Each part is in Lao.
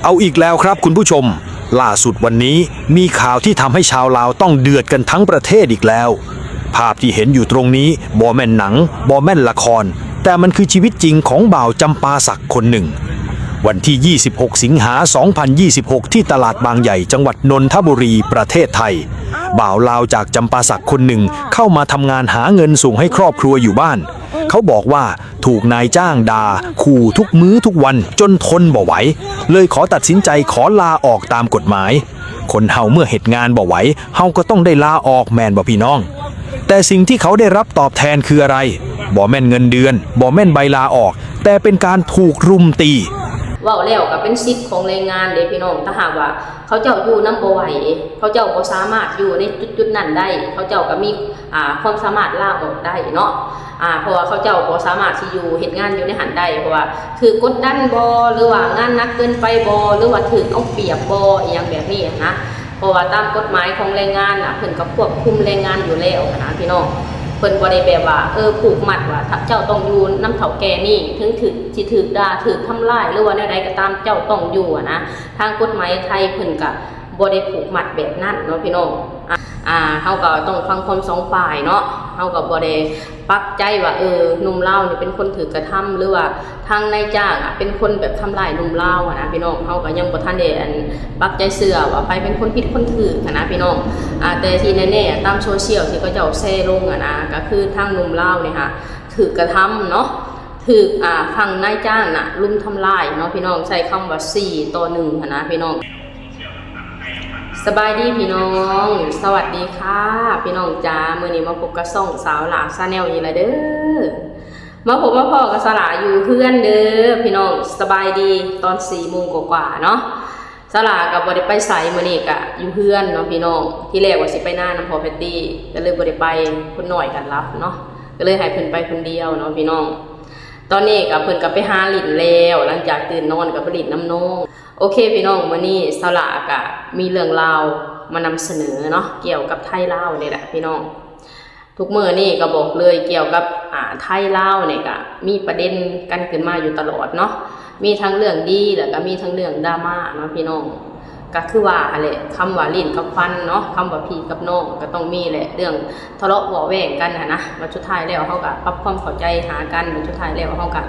เอาอีกแล้วครับคุณผู้ชม ล่าสุดวันนี้มีข่าวที่ทำให้ชาวลาวต้องเดือดกันทั้งประเทศอีกแล้ว ภาพที่เห็นอยู่ตรงนี้บ่แม่นหนัง บ่แม่นละคร แต่มันคือชีวิตจริงของบ่าวจำปาสักคนหนึ่ง วันที่ ยี่สิบหก สิงหา สองพันยี่สิบหก ที่ตลาดบางใหญ่ จังหวัดนนทบุรี ประเทศไทย บ่าวลาวจากจำปาสักคนหนึ่งเข้ามาทำงานหาเงินส่งให้ครอบครัวอยู่บ้าน เขาบอกว่า ถูกนายจ้างด่า ขู่ทุกมื้อทุกวัน จนทนบ่ไหว เลยขอตัดสินใจขอลาออกตามกฎหมาย คนเฮาเมื่อเฮ็ดงานบ่ไหว เฮาก็ต้องได้ลาออก แม่นบ่พี่น้อง แต่สิ่งที่เขาได้รับตอบแทนคืออะไร บ่แม่นเงินเดือน บ่แม่นใบลาออก แต่เป็นการถูกรุมตี เว้าแล้วก็เป็นสิทธิ์ของแรงงานเด้พี่น้อง ถ้าหากว่าเขาเจ้าอยู่นำบ่ไหว เขาเจ้าบ่สามารถอยู่ในจุดๆ นั้นได้ เขาเจ้าก็มี อ่า ความสามารถลาออกได้เนาะ อ่า เพราะว่าเขาเจ้าบ่สามารถสิอยู่เฮ็ดงานอยู่ในหั้นได้ เพราะว่าถืกกดดันบ่ หรือว่างานหนักเกินไปบ่ หรือว่าถืกเอาเปรียบบ่ อีหยังแบบนี้หั้นนะ เพราะว่าตามกฎหมายของแรงงานน่ะ เพิ่นก็ควบคุมแรงงานอยู่แล้วหั้นนะพี่น้อง เพิ่นบ่ได้แบบว่า เออ ผูกมัดว่า ถ้าเจ้าต้องอยู่นำเฒ่าแก่นี่ ถึงถืก สิถืกด่า ถืกทำร้าย หรือว่าแนวใดก็ตาม เจ้าต้องอยู่หั้นนะ ทางกฎหมายไทยเพิ่นก็ บ่ได้ผูกมัดแบบนั้นเนาะพี่น้อง อ่า อ่า เฮาก็ต้องฟังความสองฝ่ายเนาะ เฮาก็บ่ได้ปักใจว่า เออ หนุ่มลาวนี่เป็นคนถืกกระทำ หรือว่าทางนายจ้างอะเป็นคนแบบทำร้ายหนุ่มลาวหั้นนะพี่น้อง เฮาก็ยังบ่ทันได้ อัน ปักใจเชื่อว่าไผเป็นคนผิดคนถืกหั้นนะพี่น้อง อ่า แต่ที่แน่ๆ ตามโซเชียลที่เขาเจ้าแชร์ลงหั้นนะ ก็คือทางหนุ่มลาวนี่หะ ถืกกระทำเนาะ ถืก อ่า ฝั่งนายจ้างน่ะรุมทำร้ายเนาะพี่น้อง ใช้คำว่าสี่ต่อหนึ่งหั้นนะพี่น้อง สบายดีพี่น้อง สวัสดีค่ะ พี่น้องจ๋า มื้อนี้มาพบกับช่องสาวหลา Channel อีกแล้วเด้อ มาพบมาพ้อกับสาวหลาอยู่เฮือนเด้อพี่น้อง สบายดีตอนสี่โมงกว่าๆ เนาะ สาวหลาก็บ่ได้ไปไส มื้อนี้ก็อยู่เฮือนเนาะพี่น้อง ทีแรกว่าสิไปนานำพ่อแพตตี้ ก็เลยบ่ได้ไป คนน้อยก็หลับเนาะ ก็เลยให้เพิ่นไปคนเดียวเนาะพี่น้อง ตอนนี้ก็เพิ่นก็ไปหาหลิ้นแล้ว หลังจากตื่นนอนก็ไปหลิ้นนำน้อง โอเคพี่น้อง มื้อนี้สาวหลาก็มีเรื่องราวมานำเสนอเนาะ เกี่ยวกับไทลาวนี่แหละพี่น้อง ทุกมื้อนี้ก็บอกเลย เกี่ยวกับ อ่า ไทลาวนี่ก็มีประเด็นกันขึ้นมาอยู่ตลอดเนาะ มีทั้งเรื่องดี แล้วก็มีทั้งเรื่องดราม่าเนาะพี่น้อง ก็คือว่าหั้นแหละ คำว่าลิ้นกับฟันเนาะ คำว่าพี่กับน้องก็ต้องมีแหละ เรื่องทะเลาะเบาะแว้งกันหั้นนะ บัดสุดท้ายแล้วเฮาก็ปรับความเข้าใจหากัน บัดสุดท้ายแล้วเฮาก็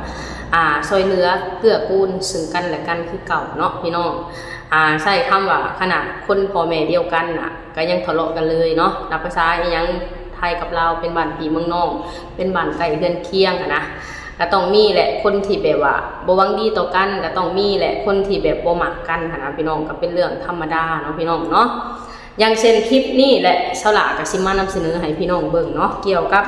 อ่า ซ่อยเหลือเกื้อกูลซึ่งกันและกันคือเก่าเนาะพี่น้อง อ่า ใช้คำว่าขนาดคนพ่อแม่เดียวกันน่ะ ก็ยังทะเลาะกันเลยเนาะ นับประสาอีหยัง ไทกับลาวเป็นบ้านพี่เมืองน้อง เป็นบ้านใกล้เฮือนเคียงหั้นนะ ก็ต้องมีแหละคนที่แบบว่าบ่หวังดีต่อกัน ก็ต้องมีแหละคนที่แบบบ่มักกันหั้นนะพี่น้อง ก็เป็นเรื่องธรรมดาเนาะพี่น้องเนาะ อย่างเช่นคลิปนี้แหละ สาวหลาก็สิมานำเสนอให้พี่น้องเบิ่งเนาะ เกี่ยวกับ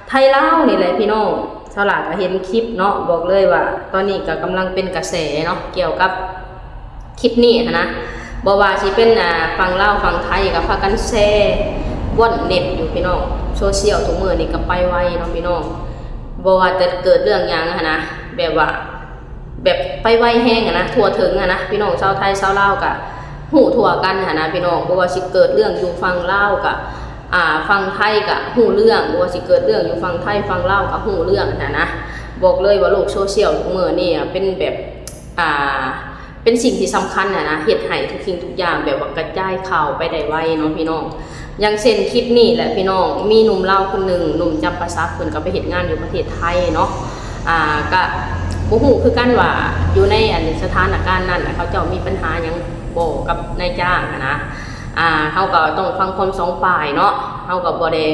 ไทลาวนี่แหละพี่น้อง สาวหลาก็เห็นคลิปเนาะ บอกเลยว่าตอนนี้ก็กำลังเป็นกระแสเนาะ เกี่ยวกับ คลิปนี้หั้นนะ บ่ว่าสิเป็น อ่า ฝั่งลาวฝั่งไทยก็พากันแชร์ว่อนเน็ตอยู่พี่น้อง โซเชียลทุกมื้อนี้ก็ไปไวเนาะพี่น้อง บ่ว่าแต่เกิดเรื่องหยังหั้นนะ แบบว่า แบบไปไวแฮงหั้นนะ ทั่วถึงหั้นนะ พี่น้องชาวไทยชาวลาวก็ฮู้ทั่วกันหั้นนะพี่น้อง บ่ว่าสิเกิดเรื่องอยู่ฝั่งลาวก็ อ่า ฝั่งไทยก็ฮู้เรื่อง บ่ว่าสิเกิดเรื่องอยู่ฝั่งไทยฝั่งลาวก็ฮู้เรื่องหั้นนะ บอกเลยว่าโลกโซเชียลทุกมื้อนี้อะเป็นแบบ อ่า เป็นสิ่งที่สำคัญหั้นนะ เฮ็ดให้ทุกสิ่งทุกอย่างแบบว่ากระจายข่าวไปได้ไวเนาะพี่น้อง อย่างเช่นคลิปนี้แหละพี่น้อง มีหนุ่มลาวคนหนึ่ง หนุ่มจำปาสัก เพิ่นก็ไปเฮ็ดงานอยู่ประเทศไทยเนาะ อ่า ก็บ่ฮู้คือกันว่าอยู่ใน อัน สถานการณ์นั้นน่ะ เขาเจ้ามีปัญหาหยังบ่กับนายจ้างหั้นนะ อ่า เฮาก็ต้องฟังความสองฝ่ายเนาะ เฮาก็บ่ได้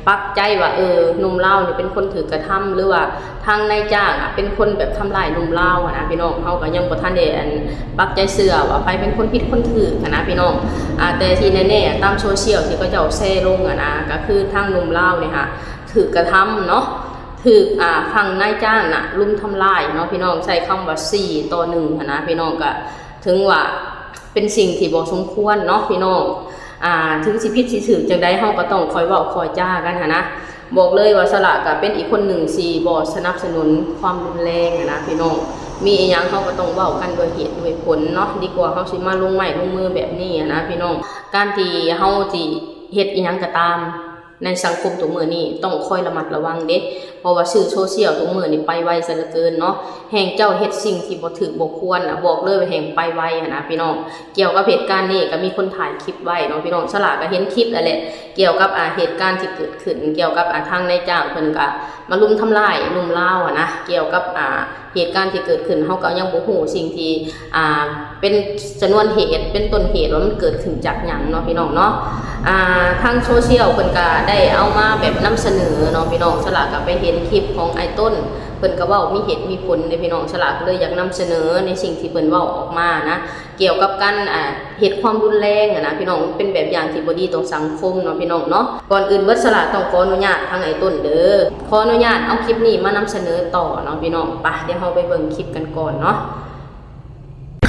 ปักใจว่า เออ หนุ่มลาวนี่เป็นคนถืกกระทำ หรือว่าทางนายจ้างอะเป็นคนแบบทำร้ายหนุ่มลาวหั้นนะพี่น้อง เฮาก็ยังบ่ทันได้ อัน ปักใจเชื่อว่าไผเป็นคนผิดคนถืกหั้นนะพี่น้อง อ่า แต่ที่แน่ๆ ตามโซเชียลที่เขาเจ้าแชร์ลงหั้นนะ ก็คือทางหนุ่มลาวนี่หะ ถืกกระทำเนาะ ถืก อ่า ฝั่งนายจ้างน่ะรุมทำร้ายเนาะพี่น้อง ใช้คำว่าสี่ต่อหนึ่งหั้นนะพี่น้อง ก็ถือว่า เป็นสิ่งที่บ่สมควรเนาะพี่น้อง อ่า ถึงสิผิดสิถูกจั่งใด เฮาก็ต้องค่อยเว้าค่อยจากันหั้นนะ บอกเลยว่าสาวหลาก็เป็นอีกคนหนึ่งที่บ่สนับสนุนความรุนแรงหั้นนะพี่น้อง มีอิหยังเฮาก็ต้องเว้ากันด้วยเหตุด้วยผลเนาะ ดีกว่าเฮาสิมาลงไม้ลงมือแบบนี้หั้นนะพี่น้อง การที่เฮาสิเฮ็ดอิหยังก็ตาม ในสังคมทุกมื้อนี้ต้องคอยระมัดระวังเด้ ພາະວ່າສື່ໂຊຊຽວທຸກມື້ນີ້ໄປໄວຊະເຫຼືອເກີນເນາະ. ແຮ່ງເຈົ້າເຮັດສິ່ງທີ່ບໍ່ຖືກບໍ່ຄວນນະ ບອກເລີຍວ່າແຮ່ງໄປໄວຫັ້ນນະພີ່ນ້ອງ. ກ່ຽວກັບເຫດການນີ້ກໍມີຄົນຖ່າຍຄລິບໄວ້ເນາະພີ່ນ້ອງ. ສາລາກໍເຫັນຄລິບຫັ້ນແຫຼະ ກ່ຽວກັບ ອ່າ ເຫດການທີ່ເກີດຂຶ້ນ ກ່ຽວກັບ ອ່າ ທາງນາຍຈ້າງເພິ່ນກໍມາລຸມທຳລາຍໜຸ່ມລາວຫັ້ນນະ. ກ່ຽວກັບ ອ່າ ເຫດການທີ່ເກີດຂຶ້ນ ເຮົາກໍຍັງບໍ່ຮູ້ສິ່ງທີ່ ອ່າ ເປັນຊະນວນເຫດ ເປັນຕົ້ນເຫດວ່າມັນເກີດຂຶ້ນຈາກຫຍັງເນາະພີ່ນ້ອງເນາະ. ອ່າ ທາງໂຊຊຽວເພິ່ນກໍໄດ້ເອົາມາແບບນຳສະເໜີເນາະພີ່ນ້ອງ. ສາລາກໍໄປເຫັນຄລິບຂອງອ້າຍຕົ້ນ ເພິ່ນກໍເວົ້າມີເຫດມີຜົນເດ້ພີ່ນ້ອງ. ສາລາກໍເລີຍຢາກນຳສະເໜີໃນສິ່ງທີ່ເພິ່ນເວົ້າອອກມານະ ກ່ຽວກັບການ ອ່າ ເຮັດຄວາມຮຸນແຮງຫັ້ນນະພີ່ນ້ອງ. ມັນເປັນແບບຢ່າງທີ່ບໍ່ດີຕໍ່ສັງຄົມເນາະພີ່ນ້ອງເນາະ. ກ່ອນອື່ນເບິດສາລາຕ້ອງຂໍອະນຸຍາດທາງອ້າຍຕົ້ນເດີ ຂໍອະນຸຍາດເອົາຄລິບນີ້ມານຳສະເໜີຕໍ່ເນາະພີ່ນ້ອງ. ໄປ ດຽວເຮົາໄປເບິ່ງຄລິບກັນກ່ອນເນາະ.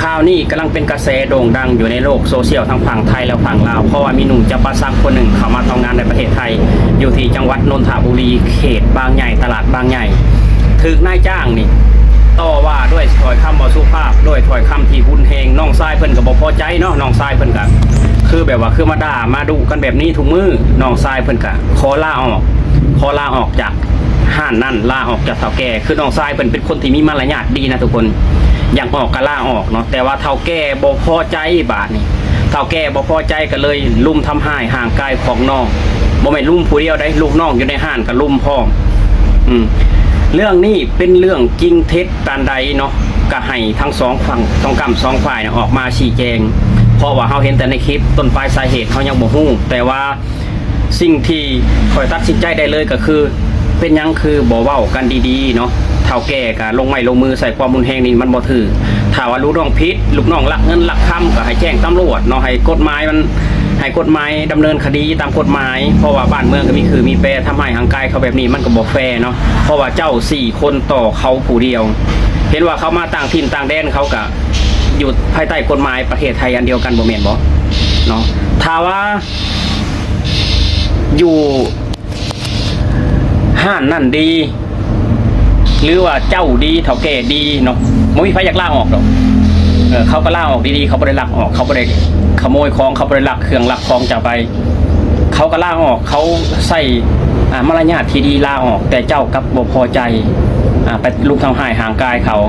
ຂ່າວນີ້ກຳລັງເປັນກະແສໂດ່ງດັງຢູ່ໃນໂລກໂຊຊຽວທັງຝັ່ງໄທ ແລະ ຝັ່ງລາວ ເພາະວ່າມີໜຸ່ມຈຳປາສັກຄົນໜຶ່ງເຂົ້າມາທຳງານໃນປະເທດໄທ ຢູ່ທີ່ຈັງຫວັດນົນທະບູລີ ເຂດບາງໃຫຍ່ ຕະຫຼາດບາງໃຫຍ່ ຖືກນາຍຈ້າງນີ້ຕໍ່ວ່າດ້ວຍຖ້ອຍຄຳບໍ່ສຸພາບ ດ້ວຍຖ້ອຍຄຳທີ່ຮຸນແຮງ. ນ້ອງຊາຍເພິ່ນກໍບໍ່ພໍໃຈເນາະ ນ້ອງຊາຍເພິ່ນກໍຄືແບບວ່າຄືມາດ່າມາດຸກັນແບບນີ້ທຸກມື້. ນ້ອງຊາຍເພິ່ນກໍຂໍລາອອກ ຂໍລາອອກຈາກຮ້ານນັ້ນ ລາອອກຈາກເຖົ້າແກ່. ຄືນ້ອງຊາຍເພິ່ນເປັນຄົນທີ່ມີມາລະຍາດດີນະທຸກຄົນ ຢາກອອກກໍລາອອກເນາະ ແຕ່ວ່າເຖົ້າແກ່ບໍ່ພໍໃຈບາດນີ້ ເຖົ້າແກ່ບໍ່ພໍໃຈກໍເລີຍລຸມທຳຮ້າຍຮ່າງກາຍຂອງນ້ອງ. ບໍ່ແມ່ນລຸມຜູ້ດຽວໃດ ລູກນ້ອງຢູ່ໃນຮ້ານກໍລຸມພ້ອມ. ອືມ ເລື່ອງນີ້ເປັນເລື່ອງຈິງເທັດປານໃດເນາະ ກໍໃຫ້ທັງສອງຝັ່ງ ສອງກ້ຳສອງຝ່າຍນະອອກມາຊີ້ແຈງ ເພາະວ່າເຮົາເຫັນແຕ່ໃນຄລິບ ຕົ້ນປາຍສາເຫດເຮົາຍັງບໍ່ຮູ້ ແຕ່ວ່າ ສິ່ງທີ່ຂ້ອຍຕັດສິນໃຈໄດ້ເລີຍກໍຄື ເປັນຫຍັງຄືບໍ່ເວົ້າກັນດີໆເນາະ? ເຖົ້າແກ່ກໍລົງໄມ້ລົງມືໃສ່ຄວາມຮຸນແຮງນີ້ມັນບໍ່ຖືກ. ຖ້າວ່າລູກນ້ອງຜິດ ລູກນ້ອງລັກເງິນລັກຄຳ ກໍໃຫ້ແຈ້ງຕຳຫຼວດເນາະ, ໃຫ້ກົດໝາຍມັນ ໃຫ້ກົດໝາຍດຳເນີນຄະດີຕາມກົດໝາຍ, ເພາະວ່າບ້ານເມືອງກໍມີຄືມີແປ, ທຳຮ້າຍຮ່າງກາຍເຂົາແບບນີ້ມັນກໍບໍ່ແຟເນາະ, ເພາະວ່າເຈົ້າສີ່ຄົນຕໍ່ເຂົາຜູ້ດຽວ. ເຫັນວ່າເຂົາມາຕ່າງຖິ່ນຕ່າງແດນ ເຂົາກໍຢູ່ພາຍໃຕ້ກົດໝາຍປະເທດໄທອັນດຽວກັນ ບໍ່ແມ່ນບໍ່ເນາະ? ຖ້າວ່າ ຢູ່ຮ້ານນັ້ນດີ ຫຼືວ່າເຈົ້າດີ ເຖົ້າແກ່ດີເນາະ, ບໍ່ມີໃຜຢາກລາອອກດອກ. ເອີ ເຂົາກໍລາອອກດີໆ, ເຂົາບໍ່ໄດ້ລັກອອກ, ເຂົາບໍ່ໄດ້ຂະໂມຍຂອງ, ເຂົາບໍ່ໄດ້ລັກເຄື່ອງລັກຂອງເຈົ້າໄປ, ເຂົາກໍລາອອກ, ເຂົາໃຊ້ ອາ ມາລະຍາດທີ່ດີລາອອກ, ແຕ່ເຈົ້າກັບບໍ່ພໍໃຈ ອາ ໄປລຸມທຳຮ້າຍຮ່າງກາຍເຂົາ.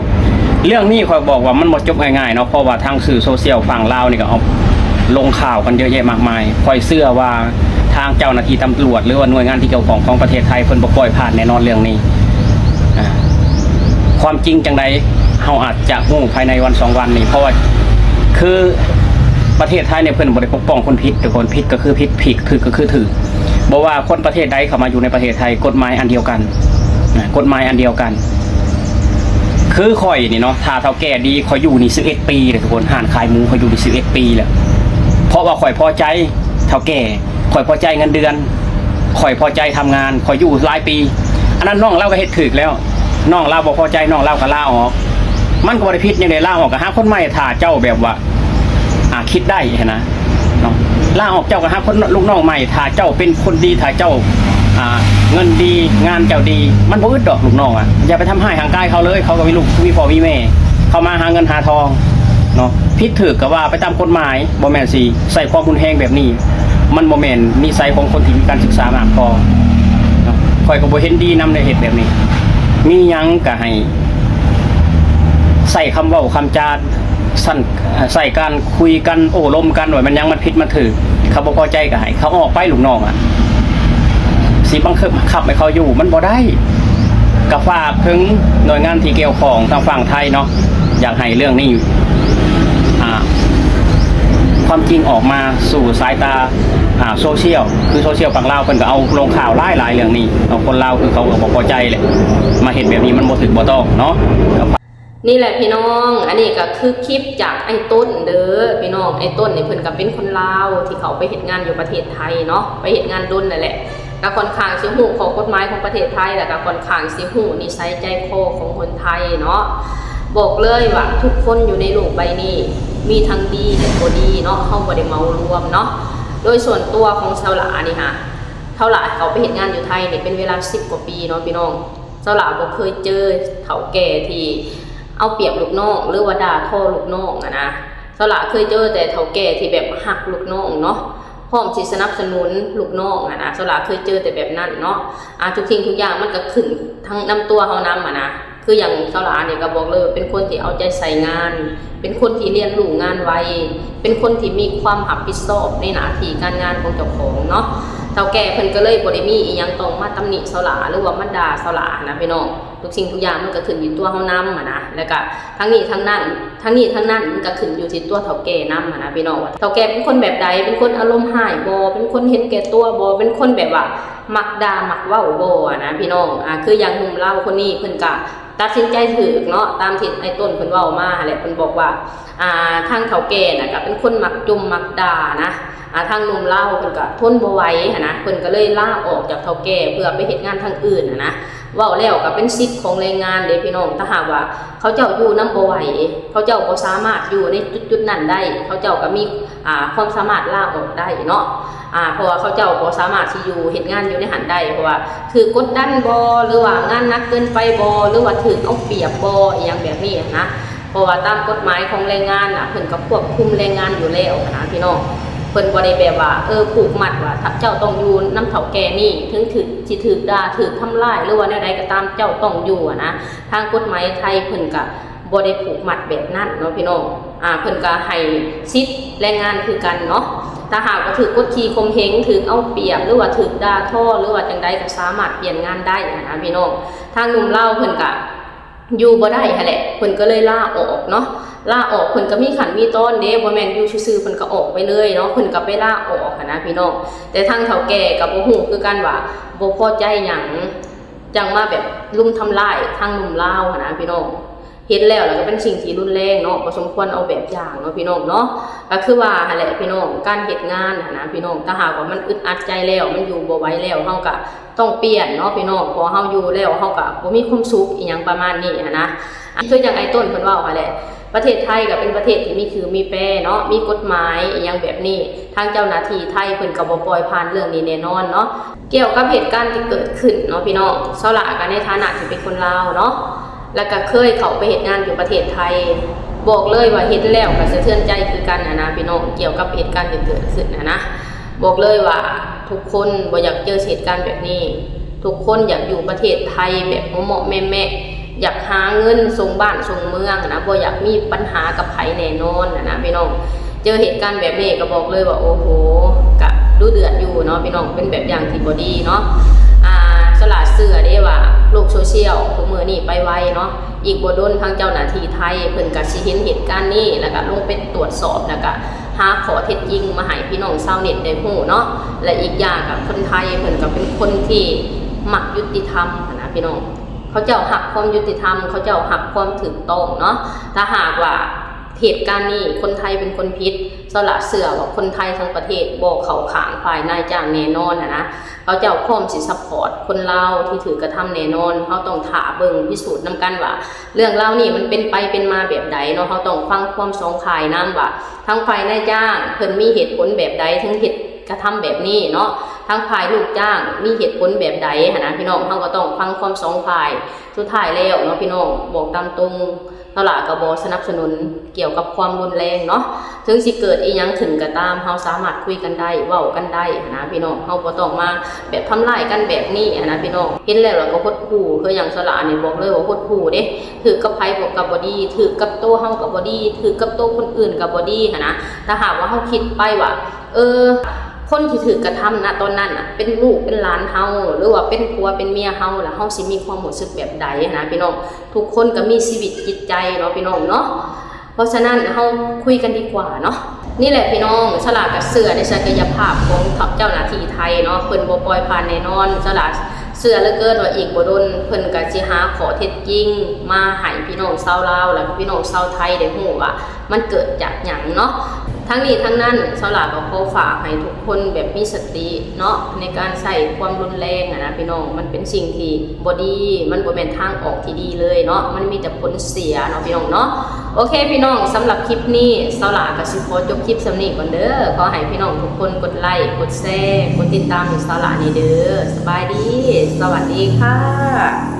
ເລື່ອງນີ້ຂ້ອຍບອກວ່າມັນບໍ່ຈົບງ່າຍໆເນາະ, ເພາະວ່າທາງສື່ໂຊຊຽວຝັ່ງລາວນີ້ກໍເອົາລົງຂ່າວກັນເຍອະແຍະມາກມາຍ. ຂ້ອຍເຊື່ອວ່າທາງເຈົ້າໜ້າທີ່ຕຳຫຼວດ ຫຼືວ່າໜ່ວຍງານທີ່ກ່ຽວຂ້ອງຂອງປະເທດໄທ ເພິ່ນບໍ່ປ່ອຍຜ່ານແນ່ນອນເລື່ອງນີ້. ອາ ຄວາມຈິງຈັ່ງໃດ ເຮົາອາດຈະຮູ້ພາຍໃນວັນສອງວັນນີ້, ເພາະວ່າຄືປະເທດໄທນີ້ເພິ່ນບໍ່ໄດ້ປົກປ້ອງຄົນຜິດ, ແຕ່ຄົນຜິດກໍຄືຜິດ, ຜິດຖືກກໍຄືຖືກ. ບໍ່ວ່າຄົນປະເທດໃດເຂົ້າມາຢູ່ໃນປະເທດໄທ, ກົດໝາຍອັນດຽວກັນ, ນະ, ກົດໝາຍອັນດຽວກັນ. ຄືຂ້ອຍນີ້ເນາະ, ຖ້າເຖົ້າແກ່ດີ, ຂ້ອຍຢູ່ນີ້ສິບເອັດປີແລ້ວທຸກຄົນ, ຮ້ານຂາຍໝູຂ້ອຍຢູ່ນີ້ສິບເອັດປີແລ້ວ, ເພາະວ່າຂ້ອຍພໍໃຈເຖົ້າແກ່, ຂ້ອຍພໍໃຈເງິນເດືອນ, ຂ້ອຍພໍໃຈທຳງານ, ຂ້ອຍຢູ່ຫຼາຍປີ. ອັນນັ້ນນ້ອງລາວກໍເຮັດຖືກແລ້ວ, ນ້ອງລາວບໍ່ພໍໃຈ, ນ້ອງລາວກໍລາອອກ. ມັນກໍບໍ່ໄດ້ຜິດຫຍັງເດ, ລາອອກກໍຫາຄົນໃໝ່ ຖ້າເຈົ້າແບບວ່າ ອາ ຄິດໄດ້ຫັ້ນນະເນາະ, ລາອອກເຈົ້າກໍຫາຄົນ ລູກນ້ອງໃໝ່. ຖ້າເຈົ້າເປັນຄົນດີ, ຖ້າເຈົ້າ ອາ ເງິນດີ, ງານເຈົ້າດີ ມັນບໍ່ອຶດດອກລູກນ້ອງອະ. ຢ່າໄປທຳຮ້າຍຮ່າງກາຍເຂົາເລີຍ, ເຂົາກໍມີລູກ ມີພໍ່ມີແມ່, ເຂົາມາຫາເງິນຫາທອງເນາະ. ຜິດຖືກກໍວ່າໄປຕາມກົດໝາຍ, ບໍ່ແມ່ນຊິໃຊ້ຄວາມຮຸນແຮງແບບນີ້, ມັນບໍ່ແມ່ນນິໄສຂອງຄົນທີ່ມີການສຶກສາມາກພໍເນາະ. ຂ້ອຍກໍບໍ່ເຫັນດີນຳໃນເຮັດແບບນີ້. ມີຫຍັງກໍໃຫ້ໃຊ້ຄຳເວົ້າຄຳຈາ ຊັ້ນ ໃຊ້ການຄຸຍກັນໂອ້ລົມກັນ ວ່າມັນຫຍັງມັນຜິດມັນຖືກ. ເຂົາບໍ່ພໍໃຈກໍໃຫ້ເຂົາອອກໄປ, ລູກນ້ອງອະ ຊິບັງຄັບໃຫ້ເຂົາຢູ່ມັນບໍ່ໄດ້. ກໍຝາກເຖິງໜ່ວຍງານທີ່ກ່ຽວຂ້ອງທາງຝັ່ງໄທເນາະ, ຢາກໃຫ້ເລື່ອງນີ້ ອາ ຄວາມຈິງອອກມາສູ່ສາຍຕາ ອາ ໂຊຊຽວ. ຄືໂຊຊຽວຝັ່ງລາວເພິ່ນກໍເອົາລົງຂ່າວຫຼາຍໆເລື່ອງນີ້ເນາະ, ຄົນລາວຄືເຂົາກໍບໍ່ພໍໃຈແຫຼະ, ມາເຮັດແບບນີ້ມັນບໍ່ຖືກບໍ່ຕ້ອງເນາະ. ນີ້ແຫຼະພີ່ນ້ອງ, ອັນນີ້ກໍຄືຄລິບຈາກອ້າຍຕົ້ນເດີພີ່ນ້ອງ. ອ້າຍຕົ້ນນີ້ເພິ່ນກໍເປັນຄົນລາວທີ່ເຂົ້າໄປເຮັດງານຢູ່ປະເທດໄທເນາະ, ໄປເຮັດງານດົນນັ້ນແຫຼະ, ກໍຄ່ອນຂ້າງຊິຮູ້ຂໍ້ກົດໝາຍຂອງປະເທດໄທ ແລ້ວກໍຄ່ອນຂ້າງຊິຮູ້ນິໄສໃຈຄໍຂອງຄົນໄທເນາະ. ບອກເລີຍວ່າທຸກຄົນຢູ່ໃນໂລກໃບນີ້ ມີທັງດີ ແລະ ບໍ່ດີເນາະ, ເຮົາບໍ່ໄດ້ເໝົາລວມເນາະ. ໂດຍສ່ວນຕົວຂອງສາວຫຼ້ານີ້ຫາ ສາວຫຼ້າເຂົ້າໄປເຮັດງານຢູ່ໄທນີ້ເປັນເວລາສິບກວ່າປີເນາະພີ່ນ້ອງ. ສາວຫຼ້າບໍ່ເຄີຍເຈີເຖົ້າແກ່ທີ່ເອົາປຽບລູກນ້ອງ ຫຼືວ່າດ່າທໍ້ລູກນ້ອງຫັ້ນນະ. ສາວຫຼ້າເຄີຍເຈີແຕ່ເຖົ້າແກ່ທີ່ແບບຮັກລູກນ້ອງເນາະ, ພ້ອມຊິສະໜັບສະໜູນລູກນ້ອງຫັ້ນນະ. ສາວຫຼ້າເຄີຍເຈີແຕ່ແບບນັ້ນເນາະ. ອາ ທຸກສິ່ງທຸກຢ່າງມັນກໍຂຶ້ນທັງນຳຕົວເຮົານຳຫັ້ນນະ. ຄືຢ່າງສາວຫຼ້ານີ້ກໍບອກເລີຍວ່າເປັນຄົນທີ່ເອົາໃຈໃສ່ງານ, ເປັນຄົນທີ່ຮຽນຮູ້ງານໄວ, ເປັນຄົນທີ່ມີຄວາມຮັບຜິດຊອບໃນໜ້າທີ່ການງານຂອງເຈົ້າຂອງເນາະ. ເຖົ້າແກ່ເພິ່ນກໍເລີຍບໍ່ໄດ້ມີອີ່ຫຍັງຕ້ອງມາຕຳໜິສາວຫຼ້າ ຫຼືວ່າມາດ່າສາວຫຼ້າຫັ້ນນະພີ່ນ້ອງ. ທຸກສິ່ງທຸກຢ່າງມັນກໍຂຶ້ນຢູ່ຕົວເຮົານຳຫັ້ນນະ. ແລ້ວກໍທັງນີ້ທັງນັ້ນ ທັງນີ້ທັງນັ້ນມັນກໍຂຶ້ນຢູ່ທີ່ຕົວເຖົ້າແກ່ນຳຫັ້ນນະພີ່ນ້ອງ ວ່າເຖົ້າແກ່ເປັນຄົນແບບໃດ, ເປັນຄົນອາລົມຮ້າຍບໍ່, ເປັນຄົນເຫັນແກ່ຕົວບໍ່, ເປັນຄົນແບບວ່າມັກດ່າມັກເວົ້າບໍ່ຫັ້ນນະພີ່ນ້ອງ. ອາ ຄືຢ່າງໜຸ່ມລາວຄົນນີ້ ເພິ່ນກໍຕັດສິນໃຈຖືກເນາະ ຕາມທີ່ອ້າຍຕົ້ນເພິ່ນເວົ້າມາຫັ້ນແຫຼະ. ເພິ່ນບອກວ່າ ອາ ທາງເຖົ້າແກ່ນະກໍເປັນຄົນມັກຈົ່ມມັກດ່ານະ. ອາ ທາງໜຸ່ມລາວເພິ່ນກໍທົນບໍ່ໄຫວຫັ້ນນະ, ເພິ່ນກໍເລີຍລາອອກຈາກເຖົ້າແກ່ເພື່ອໄປເຮັດງານທາງອື່ນຫັ້ນນະ. ເວົ້າແລ້ວກໍເປັນສິດຂອງແຮງງານເດ້ພີ່ນ້ອງ, ຖ້າຫາກວ່າເຂົາເຈົ້າຢູ່ນຳບໍ່ໄຫວ, ເຂົາເຈົ້າບໍ່ສາມາດຢູ່ໃນຈຸດໆນັ້ນໄດ້, ເຂົາເຈົ້າກໍມີ ອາ ຄວາມສາມາດລາອອກໄດ້ເນາະ. ອາ ເພາະວ່າເຂົາເຈົ້າບໍ່ສາມາດຊິຢູ່ເຮັດງານຢູ່ໃນຫັ້ນໄດ້, ເພາະວ່າຖືກກົດດັນບໍ່ ຫຼືວ່າງານໜັກເກີນໄປບໍ່ ຫຼືວ່າຖືກເອົາປຽບບໍ່ ອີ່ຫຍັງແບບນີ້ຫັ້ນນະ. ເພາະວ່າຕາມກົດໝາຍຂອງແຮງງານນະ ເພິ່ນກໍຄວບຄຸມແຮງງານຢູ່ແລ້ວຫັ້ນນະພີ່ນ້ອງ. ເພິ່ນບໍ່ໄດ້ແບບວ່າ ເອີ ຜູກມັດວ່າເຈົ້າຕ້ອງຢູ່ນຳເຖົ້າແກ່ນີ້ ເຖິງຖືກ ຊິຖືກດ່າ ຖືກທຳລາຍ ຫຼືວ່າແນວໃດກໍຕາມ ເຈົ້າຕ້ອງຢູ່ຫັ້ນນະ. ທາງກົດໝາຍໄທເພິ່ນກໍບໍ່ໄດ້ຜູກມັດແບບນັ້ນເນາະພີ່ນ້ອງ. ອາ ເພິ່ນກໍໃຫ້ສິດແຮງງານຄືກັນເນາະ. ຖ້າຫາກວ່າຖືກກົດຂີ່ຂົ່ມເຫງ ຖືກເອົາປຽບ ຫຼືວ່າຖືກດ່າທໍ ຫຼືວ່າຈັ່ງໃດ ກໍສາມາດປ່ຽນງານໄດ້ຫັ້ນນະພີ່ນ້ອງ. ທາງໜຸ່ມລາວເພິ່ນກໍ ຢູ່ບໍ່ໄດ້ຫັ້ນແຫຼະ ເພິ່ນກໍເລີຍລາອອກເນາະ. ລາອອກເພິ່ນກໍມີຂັ້ນມີຕອນເດ້ ບໍ່ແມ່ນຢູ່ຊື່ໆເພິ່ນກໍອອກໄປເລີຍເນາະ, ເພິ່ນກໍໄປລາອອກຫັ້ນນະພີ່ນ້ອງ. ແຕ່ທາງເຖົ້າແກ່ກໍບໍ່ຮູ້ຄືກັນວ່າບໍ່ພໍໃຈຫຍັງ ຈັ່ງມາແບບລຸມທຳລາຍທາງໜຸ່ມລາວຫັ້ນນະພີ່ນ້ອງ. ເຫັນແລ້ວລະກໍເປັນສິ່ງທີ່ຮຸນແຮງເນາະ, ບໍ່ສົມຄວນເອົາແບບຢ່າງເນາະພີ່ນ້ອງເນາະ. ກໍຄືວ່າຫັ້ນແຫຼະພີ່ນ້ອງ, ການເຮັດງານຫັ້ນນະພີ່ນ້ອງ, ຖ້າຫາກວ່າມັນອຶດອັດໃຈແລ້ວ ມັນຢູ່ບໍ່ໄຫວແລ້ວ ເຮົາກໍ ຕ້ອງປ່ຽນເນາະພີ່ນ້ອງ, ເພາະເຮົາຢູ່ແລ້ວເຮົາກໍບໍ່ມີຄວາມສຸກອີ່ຫຍັງປະມານນີ້ຫັ້ນນະ. ຄືຢ່າງອ້າຍຕົ້ນເພິ່ນເວົ້າຫັ້ນແຫຼະ, ປະເທດໄທກໍເປັນປະເທດທີ່ມີຊື່ມີແປເນາະ, ມີກົດໝາຍອີ່ຫຍັງແບບນີ້, ທາງເຈົ້າໜ້າທີ່ໄທເພິ່ນກໍບໍ່ປ່ອຍຜ່ານເລື່ອງນີ້ແນ່ນອນເນາະ. ກ່ຽວກັບເຫດການທີ່ເກີດຂຶ້ນເນາະພີ່ນ້ອງ, ສາວຫຼ້າກໍໃນຖານະທີ່ເປັນຄົນລາວເນາະ ແລ້ວກໍເຄີຍເຂົ້າໄປເຮັດງານຢູ່ປະເທດໄທ, ບອກເລີຍວ່າເຫັນແລ້ວກໍສະເທືອນໃຈຄືກັນຫັ້ນນະພີ່ນ້ອງ, ກ່ຽວກັບເຫດການທີ່ເກີດຂຶ້ນຫັ້ນນະ. ບອກເລີຍວ່າທຸກຄົນບໍ່ຢາກເຈີເຫດການແບບນີ້, ທຸກຄົນຢາກຢູ່ປະເທດໄທແບບເໝາະໆແມະໆ, ຢາກຫາເງິນສົ່ງບ້ານສົ່ງເມືອງນະ, ບໍ່ຢາກມີບັນຫາກັບໃຜແນ່ນອນຫັ້ນນະພີ່ນ້ອງ. ເຈີເຫດການແບບນີ້ກໍບອກເລີຍວ່າ ໂອ້ໂຫ ກະດຸເດືອດຢູ່ເນາະພີ່ນ້ອງ, ເປັນແບບຢ່າງທີ່ບໍ່ດີເນາະ. ອາ ສາວຫຼ້າເຊື່ອເດ້ວ່າໂລກໂຊຊຽວທຸກມື້ນີ້ໄປໄວເນາະ, ອີກບໍ່ດົນທາງເຈົ້າໜ້າທີ່ໄທເພິ່ນກະຊິເຫັນເຫດການນີ້ ແລ້ວກະລົງໄປຕວດສອບ ແລ້ວກະຫາຂໍ້ເທັດຈິງມາໃຫ້ພີ່ນ້ອງຊາວເນັດໄດ້ຮູ້ເນາະ. ແລະ ອີກຢ່າງກະຄົນໄທເພິ່ນກະເປັນຄົນທີ່ມັກຍຸຕິທຳຫັ້ນນະພີ່ນ້ອງ, ເຂົາເຈົ້າຮັກຄວາມຍຸຕິທຳ, ເຂົາເຈົ້າຮັກຄວາມຖືກຕ້ອງເນາະ. ຖ້າຫາກວ່າ ເຫດການນີ້ຄົນໄທເປັນຄົນຜິດ, ສາວຫຼ້າເຊື່ອວ່າຄົນໄທທັງປະເທດບໍ່ເຂົ້າຂ້າງຝ່າຍນາຍຈ້າງແນ່ນອນຫັ້ນນະ. ເຂົາເຈົ້າພ້ອມຊິຊັບພອດຄົນລາວທີ່ຖືກກະທຳແນ່ນອນ. ເຮົາຕ້ອງຖ້າເບິ່ງພິສູດນຳກັນວ່າເລື່ອງລາວນີ້ມັນເປັນໄປເປັນມາແບບໃດເນາະ. ເຮົາຕ້ອງຟັງຄວາມສອງຝ່າຍນຳວ່າ ທາງຝ່າຍນາຍຈ້າງເພິ່ນມີເຫດຜົນແບບໃດເຖິງເຮັດ ກະທຳແບບນີ້ເນາະ, ທາງຝ່າຍລູກຈ້າງມີເຫດຜົນແບບໃດຫັ້ນນະພີ່ນ້ອງ. ເຮົາກໍຕ້ອງຟັງຄວາມສອງຝ່າຍ. ສຸດທ້າຍແລ້ວເນາະພີ່ນ້ອງ, ບອກຕາມຕົງ, ສາວຫຼ້າກໍບໍ່ສະໜັບສະໜູນກ່ຽວກັບຄວາມຮຸນແຮງເນາະ. ເຖິງຊິເກີດອີ່ຫຍັງຂຶ້ນກໍຕາມ, ເຮົາສາມາດຄຸຍກັນໄດ້, ເວົ້າກັນໄດ້ຫັ້ນນະພີ່ນ້ອງ. ເຮົາບໍ່ຕ້ອງມາແບບທຳລາຍກັນແບບນີ້ຫັ້ນນະພີ່ນ້ອງ. ເຫັນແລ້ວລະກໍຫົດຫູ່, ຄືຢ່າງສາວຫຼ້ານີ້ບອກເລີຍວ່າຫົດຫູ່ເດ້. ຖືກກັບໃຜກໍບໍ່ດີ, ຖືກກັບໂຕເຮົາກໍບໍ່ດີ, ຖືກກັບໂຕຄົນອື່ນກໍບໍ່ດີຫັ້ນນະ. ຖ້າຫາກວ່າເຮົາຄິດໄປວ່າ ເອີ ຄົນທີ່ຖືກກະທຳນະຕອນນັ້ນນະ ເປັນລູກເປັນຫຼານເຮົາ ຫຼືວ່າເປັນຜົວເປັນເມຍເຮົາ ລະເຮົາຊິມີຄວາມຮູ້ສຶກແບບໃດຫັ້ນນະພີ່ນ້ອງ. ທຸກຄົນກໍມີຊີວິດຈິດໃຈເນາະພີ່ນ້ອງເນາະ. ເພາະສະນັ້ນເຮົາຄຸຍກັນດີກວ່າເນາະ. ນີ້ແຫຼະພີ່ນ້ອງ, ສາວຫຼ້າກໍເຊື່ອໃນສັກກະຍະພາບຂອງເຈົ້າໜ້າທີ່ໄທເນາະ, ເພິ່ນບໍ່ປ່ອຍຜ່ານແນ່ນອນ. ສາວຫຼ້າເຊື່ອເຫຼືອເກີນວ່າອີກບໍ່ດົນເພິ່ນກໍຊິຫາຂໍ້ເທັດຈິງມາໃຫ້ພີ່ນ້ອງຊາວລາວ ແລະ ພີ່ນ້ອງຊາວໄທໄດ້ຮູ້ວ່າ ມັນເກີດຈາກຫຍັງເນາະ. ທັງນີ້ທັງນັ້ນ ສາວຫຼ້າກໍຂໍຝາກໃຫ້ທຸກຄົນແບບມີສະຕິເນາະ ໃນການໃຊ້ຄວາມຮຸນແຮງຫັ້ນນະພີ່ນ້ອງ. ມັນເປັນສິ່ງທີ່ບໍ່ດີ, ມັນບໍ່ແມ່ນທາງອອກທີ່ດີເລີຍເນາະ, ມັນມີແຕ່ຜົນເສຍເນາະພີ່ນ້ອງເນາະ. ໂອເຄພີ່ນ້ອງ, ສຳລັບຄລິບນີ້ ສາວຫຼ້າກໍຊິຂໍຈົບຄລິບສ່ຳນີ້ກ່ອນເດີ. ຂໍໃຫ້ພີ່ນ້ອງທຸກຄົນກົດໄລ, ກົດແຊ, ກົດຕິດຕາມໃຫ້ສາວຫຼ້າແດ່ເດີ. ສະບາຍດີ, ສະຫວັດດີຄ່ະ.